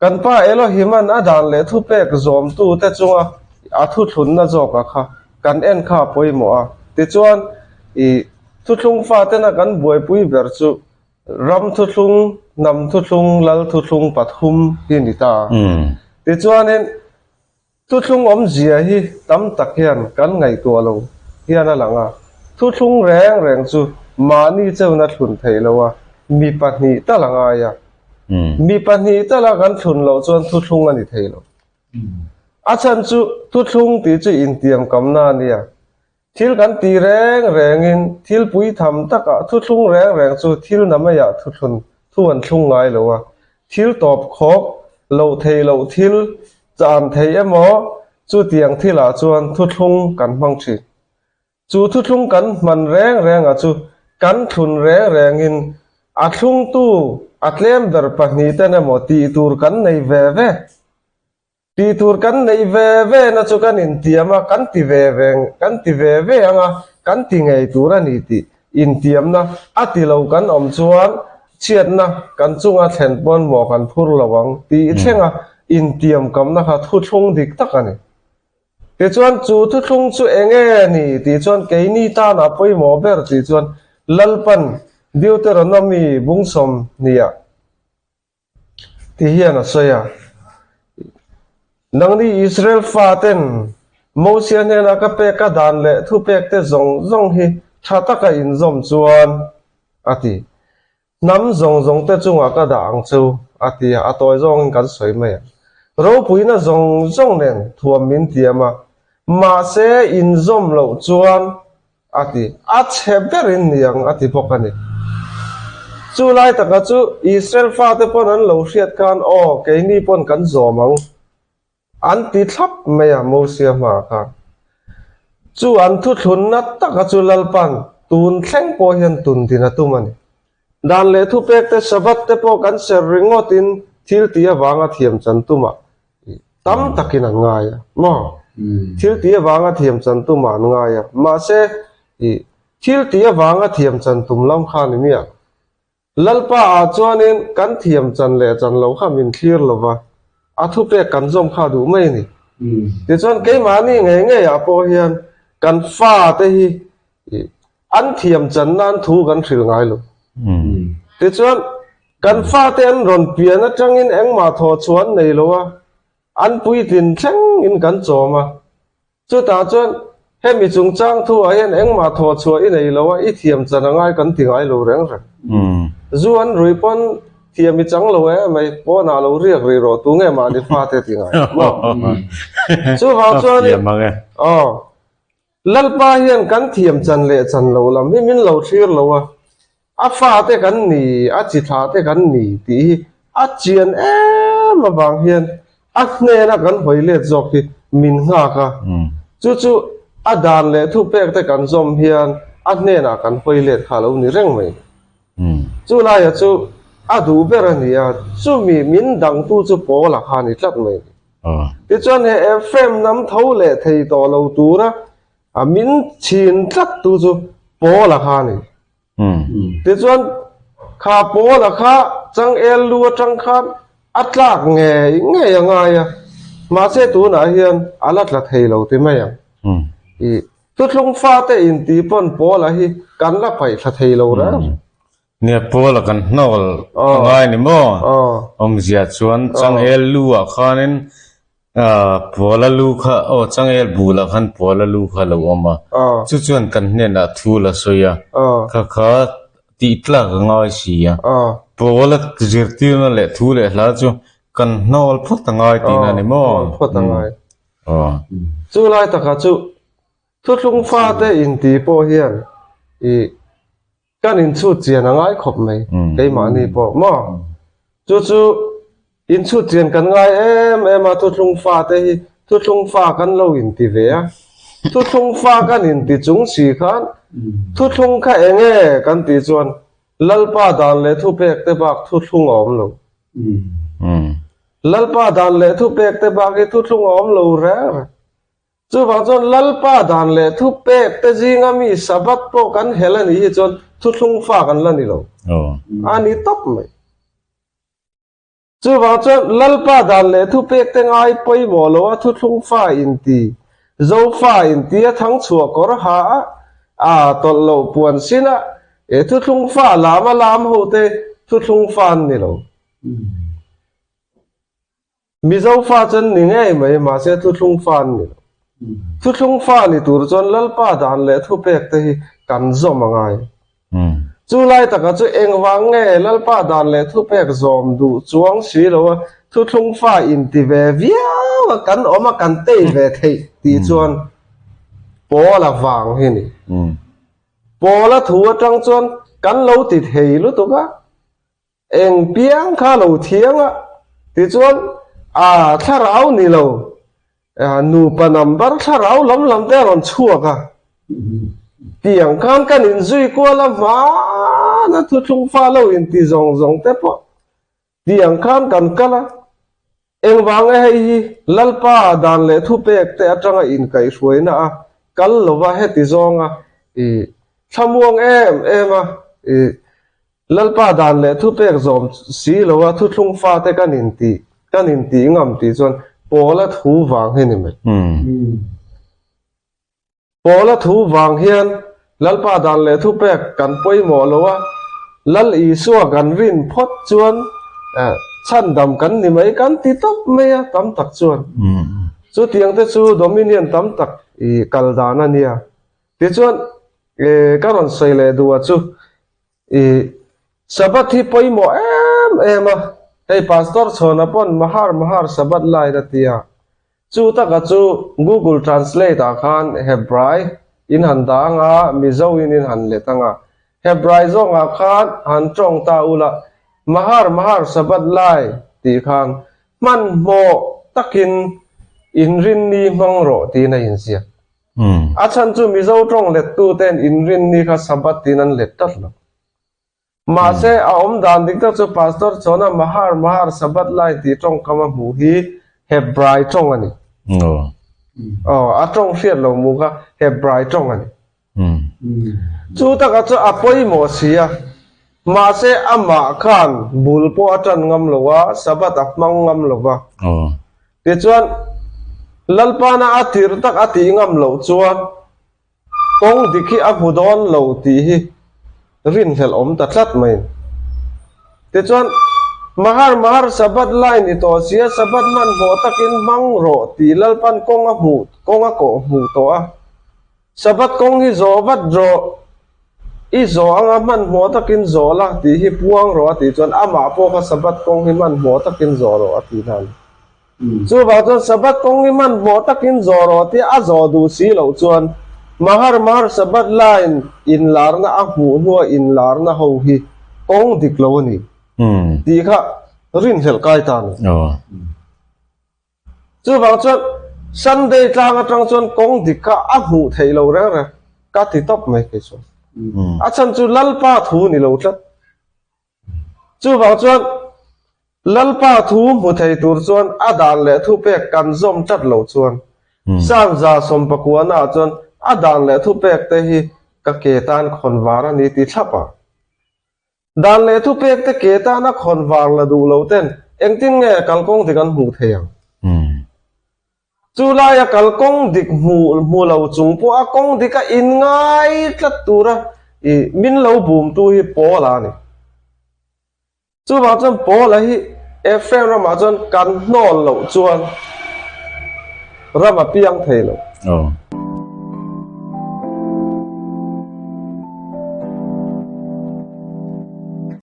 Kan Pa Elohima'n a dan leh thupek zawmtute chunga a thuthlunna zawka kha kan en kha a pawimawh a. Tichuan, i thuthlung fatena kan buaipui ber chu ram thuthlung, hnam thuthlung, lal thuthlung pathum hi ni ta. Tichuanin, Thuthlung awmzia hi tam tak hian kan ngaihtuah lo hian a lang a, thuthlung reng reng chu mahni cheuna thlun theih lo a, mi pahnih tal a ngai a. Mi pahnih tala kan thlun loh chuan thuthlung a ni thei lo. A chhan chu thuthlung tih chu intiamkamna a nia. Thil kan tih reng rengin thil pui tham takah thuthlung reng reng chu thil na maiah thuthlun thu an thlung ngai lo a, thil tawp khawk loh theih loh thil chan theih emaw chutiang thilah chuan thuthlung kan hmang thin. Chu thuthlung kan hman reng rengah chu kan thlun reng rengin a thlungtu a tlem ber pahnihten emaw tih tur kan nei ve ve. Tih tur kan neih ve ve na chu kan intiam a, kan ti ve ve kan ti ve ve ang a, kan ti ngei tur a ni tih intiamna a ti lo kan awm chuan chhiatna kan chunga thlen pawn maw kan phur lo ang tih thlenga intiamkamna kha thuthlung dik tak a ni. Tichuan chu thuthlung chu eng nge ni tih chuan keini tana pawimawh ber tih chuan Lalpan Deuteronomy bungsawm hniah Ti hian a sawi a, Nangni Israel faten Mosia hnena ka pek ka dan leh thupekte zawng zawng hi tha taka inzawm chuan, a ti. Hnam zawng zawngte chungah ka dah ang chu, a ti a, a tawi zawngin kan sawi mai ang. Ropuina zawng zawng nen thuam min tiam a, mahse inzawm loh chuan A ti. A chhe berin ni ang a ti bawk a ni. Chu lai taka chu Israel fate pawn an lo hriat khan aw keini pawn kan zawm ang an ti thlap mai a Mosia hmaah khan. Chu an thuthlunna taka chu Lalpan tun thleng pawh hian tun din a tum a ni. Dan leh thupekte Sabbath te pawh kan ser ringawtin thil tih avanga thiam chan tumah Tam takin an ngai a maw? Thil tih avanga thiam chan tumah an ngai a, mahse ih thil tih avanga thiam chan tum lam kha ni miah. Lalpa ah chuanin kan thiam chan leh chan lo kha min thlir lo va, a thupek kan zawm kha duh mai a ni. Tichuan keimahni ngei ngei ah pawh hian kan fa te hi ih an thiam chan nan thu kan hrilh ngai lo. Tichuan Kan fate an rawn pian atangin engmah thawh chhuah an nei lo a, an puitlin thlengin kan chawm a. Chutah chuan hemi chungchang thuah hian engmah thawh chhuah i nei lo a, i thiam chan a ngai kan ti ngai lo reng reng. Zu an rui pawn thiam i chang lo e mai, pawnah lo riak rih rawh tu nge mahni fate ti ngai maw? Chuvang chuanin aw. Lalpa hian kan thiam chan leh chan lo lam hi min lo thlir lo a, a fate kan ni, a chi thla te kan ni tih hi a chian em avang hian a hnena kan hawi let zawk hi min nghak a, chu chu a dan leh thupek te kan zawm hian a hnenah kan hawi let kha a lo ni reng mai. Chu laia chu a duh ber a ni a, chumi min dangtu chu Paula kha a ni tlat mai. Tichuan he Ephraim hnam tho leh thei tawh lo tura a min chhin tlat tu chu Paula kha a ni. Tichuan kha Paula kha changel lu atang khan a tlak ngei ngei a ngai a, mahse tunah hian a la tla thei lo ti mai ang. I thuthlung fate intih pawn Paula hi kan la paih thla thei lo reng. Nia Paula kan hnawl a ngai ni maw? Awmzia chuan changel lu ah khanin Paula lu kha aw changel bulah khan Paula lu kha a lo awm a, chu chuan kan hnenah thu la sawi a, kha kha tih tlak a ngai si a, Paula zirtirna leh thu leh hla chu kan hnawl phawt a ngai tihna a ni maw? Hnawl phawt a ngai. Chu lai takah chu thuthlung fate intih pawh hian ih Kan inchhut chian a ngai khawp mai keimahni pawh maw? Chu chu inchhut chian kan ngai em em a, thuthlung fate hi thuthlung fa kan lo inti ve a, thuthlung fa kan inti chung si khan thuthlung kha eng nge kan tih chuan Lalpa dan leh thupek te bak thuthlung a awm lo. Lalpa dan leh thupek te bak hi thuthlung a awm lo reng reng. Chuvang chuan Lalpa dan leh thupek te zinga mi Sabbath pawh kan hel a nih hi chuan thuthlung fa kan la ni lo. A ni tawp mai. Chuvang chuan Lalpa dan leh thupekte ngai pawimawh lo a thuthlung fa inti, Zofa inti a thangchhuah kawr ha a, a tawlh loh puan sin a, e thuthlung fa lam a lam hote thuthlung fa an ni lo. Mizo fa chu an ni ngei mai, mahse thuthlung fa an ni lo. Thuthlung fa ni tur chuan Lalpa dan leh thupek te hi kan zawm a ngai. Chu lai takah chu engvang nge Lalpa dan leh thupek zawm duh chuang si lo a thuthlung fa inti ve viau a kan awm a kan tei ve theih tih chuan Paula vang hi ni. Paula thu atang chuan kan lo ti thei lutuk a. Eng piang kha lo thiang a, tichuan a thlarau ni lo, nupa number thlarau lam lam te a rawn chhuak a. Tiang khan kan inzui kual a hmana thuthlung fa lo inti zawng zawng te pawh tiang khan kan kal a. Engvang e hei hi Lalpa dan leh thupek te atanga inkaihhruaina a kal lova heti zawnga i thlamuang em em a i Lalpa dan leh thupek zawm si lova thuthlung fate kan inti kan inti ngam tih chuan Paula thu vang hi ni mai. Paula thu vang hian Lalpa dan leh thupek kan pawimawh lo a, Lal Isua kan rin phawt chuan chhandam kan ni mai kan ti tawp mai a tam tak chuan. Chutiang te chu Dominion tam tak i kal dan a nia. Tichuan ka rawn sawi leh duh a chu I Sabbath hi pawimawh em em a, hei Pastor Chhawna pawn Mahar Mahar Sabbath line a ti a, chu taka chu Google Translate ah khan Hebrai in han dah ang a, Mizo in in han let ang a, Hebrai zawngah khan han tawng ta ula, Mahar Mahar Sabbath lai tih khan hmanhmawh takin inrinni hmang rawh tiin a inziak. A chhan chu Mizo tawng lettu ten inrinni kha Sabbath tiin an let tlat lo. Mahse, a awm dan dik tak chu Pastor Chona Mahar Mahar Sabbath lai tih tawngkam a hmuh hi Hebrai tawng a ni. Aw, a tawng hriat lo mu kha Hebrai tawng a ni. Chu takah chu a pawimawh si a. Mahse, amah khan bul pawh a tan ngam lo a, Sabbath a hmang ngam lo va. Tichuan, Lalpana a tir tak a tih ngam loh chuan kawng dik hi a hmu dawn lo tih hi rinhlelh awm ta tlat mai. Tichuan, Mahar Mahar Sabbath lai ni tawh sia Sabbath hmanhmawh takin hmang rawh tih Lalpan kawng a hmuh kawng a kawh hmuh tawh a. Sabbath kawng hi zawh vat rawh, i zawh anga hmanhmawh takin zawh la tih hi puang rawh a tih chuan amah pawh kha Sabbath kawng hi hmanhmawh takin zawh rawh a ti hna a ni. Chuvang chuan Sabbath kawng hi hmanhmawh takin zawh rawh tia a zawh duh si loh chuan Mahar Mahar Sabbath line inlarna a hmuh hnua inlarna ho hi kawng dik lo a ni tih kha rinhlelh kai ta a ni. Chuvang chuan Sunday tlang atang chuan kawng dik kha a hmuh theih lo reng reng ka ti tawp mai kei chuan. A chhan chu Lalpa thu ni lo tlat. Chuvang chuan Lalpa thu hmu thei tur chuan a dan leh thupek kan zawm tlat lo chuan Sangza sawmpakuana ah chuan a dan leh thupek te hi ka ke tan khawn var a ni ti thlap a. Dan leh thupek te ke tana khawn var la duh lo ten engtin nge kalkawng dik an hmuh thei ang? Chu laia kalkawng dik hmuh hmu lo chung pawh a kawng dik a inngai tlat tura i min lo bumtu hi Paula a ni. Chuvang chuan Paula hi Ephraim ramah chuan kan hnawl loh chuan ram a piang thei lo.